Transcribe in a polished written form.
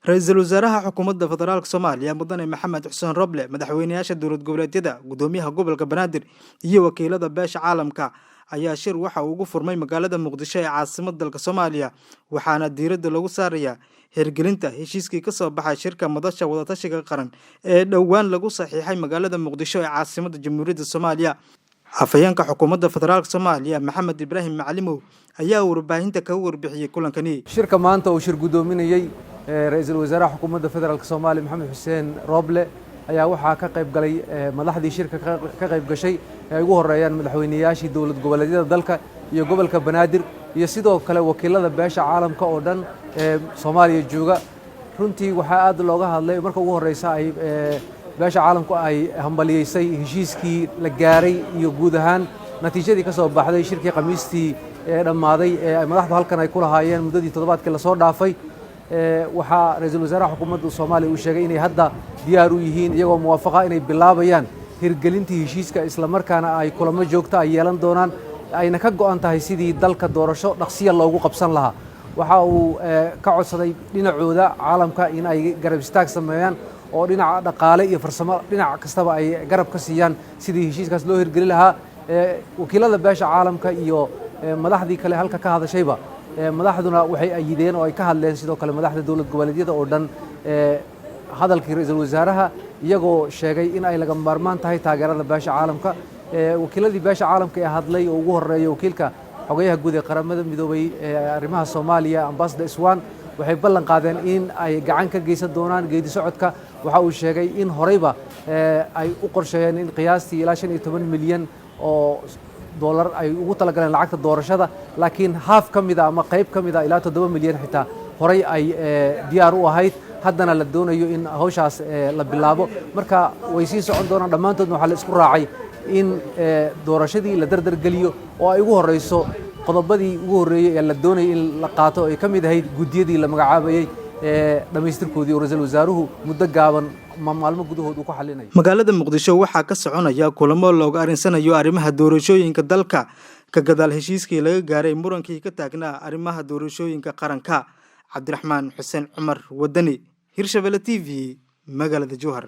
Ra-iisul wasaaraha Xukuumadda Federaalka Soomaaliya, Mudane Maxamed Xuseen Roble, madaxweynayaasha dowlad goboleedyada, gudoomiyaha gobolka Banaadir iyo wakiilada beesha caalamka ayaa shir waxa uu ugu furmay magaalada Muqdisho ee caasimada dalka Soomaaliya, waxaana diiradda lagu saarayaa hirgelinta heshiiskii ka soo baxay shirka Madasha Wadatashiga Qaran ee dhowaan lagu saxiixay magaalada Muqdisho ee caasimada Jamhuuriyadda Soomaaliya. Afhayeenka Xukuumadda Federaalka Soomaaliya, Maxamed Ibraahim Macalimow, ayaa warbaahinta kaga warbixiyey kulankani. Shirka maanta uu shir guddoominayey ra-iisul wasaaraha Xukuumadda Federaalka Soomaaliya, Maxamed Xuseen Roble, ayaa waxaa ka qayb galay madaxdii shirka ka qayb gashay ee ay ugu horeeyaan madaxweyneyaashii dowlad goboleedyada dalka iyo gobolka Banaadir iyo sidoo kale wakiilada beesha caalamka oo dhan ee Soomaaliya jooga. Runtii waxaa aad looga hadlay, marka ugu horeysa ay beesha caalamku ay hambaliyeysay heshiiskii la gaaray iyo guud ahaan natiijadii ka soo baxday shirkii Khamiistii ee dhammaaday ee madaxdu halkan ay ku lahaayeen muddadii toddobaadkii lasoo dhaafay. Waxaa ra-iisul wasaaraha xukuumadda Soomaaliya uu sheegay inay hadda diyaar u yihiin, iyagoo muwaafaqa, inay bilaabayaan hirgelintii heshiiska, islamarkaana ay kulamo joogta ay yeelan doonaan, ayna ka go'an tahay sidii dalka doorasho dhaqsiya loogu qabsan lahaa. Waxa uu ka codsaday dhinacooda caalamka in ay garab istaag sameeyaan oo dhinaca dhaqaale iyo farsamo dhinac kastaba ay garab ka siiyaan sidii heshiiskaas loo hirgeli lahaa. Wakiilada beesha caalamka iyo madaxdii kale halka ka hadashayba, madaxduna waxay ayideen oo ay ka hadleen sidoo kale madaxda dowlad goboleedyada oo dhan hadalkii ra-iisul wasaaraha, iyagoo sheegay in ay laga maarmaan tahay taageerada beesha caalamka. Wakiiladii beesha caalamka ee hadlay oo ugu horeeya wakiilka xogayaha guud ee Qaramada Midoobay ee arrimaha Soomaaliya, Ambassador Swan, waxay ballan qaadeen in ay gacan ka geysan doonaan geedi socodka. Waxa uu sheegay in horeyba ay u qorsheeyeen in qiyaastii ilaa 15 milyan oo dollar ay ugu talagaleen lacagta doorashada, laakiin haaf ka mida ama qayb ka mida, ilaa 7 milyan xitaa horey ay diyaar u ahayd, haddana la doonayo in hawshaas la bilaabo. Marka way sii socon doonaan. Dhammaantoodna waxaa la isku raacay in doorashadii la dardargeliyo oo ay ugu horeyso qodobadii ugu horreeyey ee la doonayay in la qaato, ay ka mid ahayd guddiyadii la magacaabayey ee dhammaystirkoodii oo ra-iisul wasaaruhu muddo gaaban maalmo gudahood uu ku xalinayo. Magaalada Muqdisho waxaa ka soconaya kulamo looga arrinsanayo arrimaha doorashooyinka dalka, ka gadaal heshiiskii laga gaaray murankii ka taagnaa arrimaha doorashooyinka qaranka. Cabdiraxmaan Xuseen Cumar Wadani, Hirshabelle TV, magaalada Jowhar.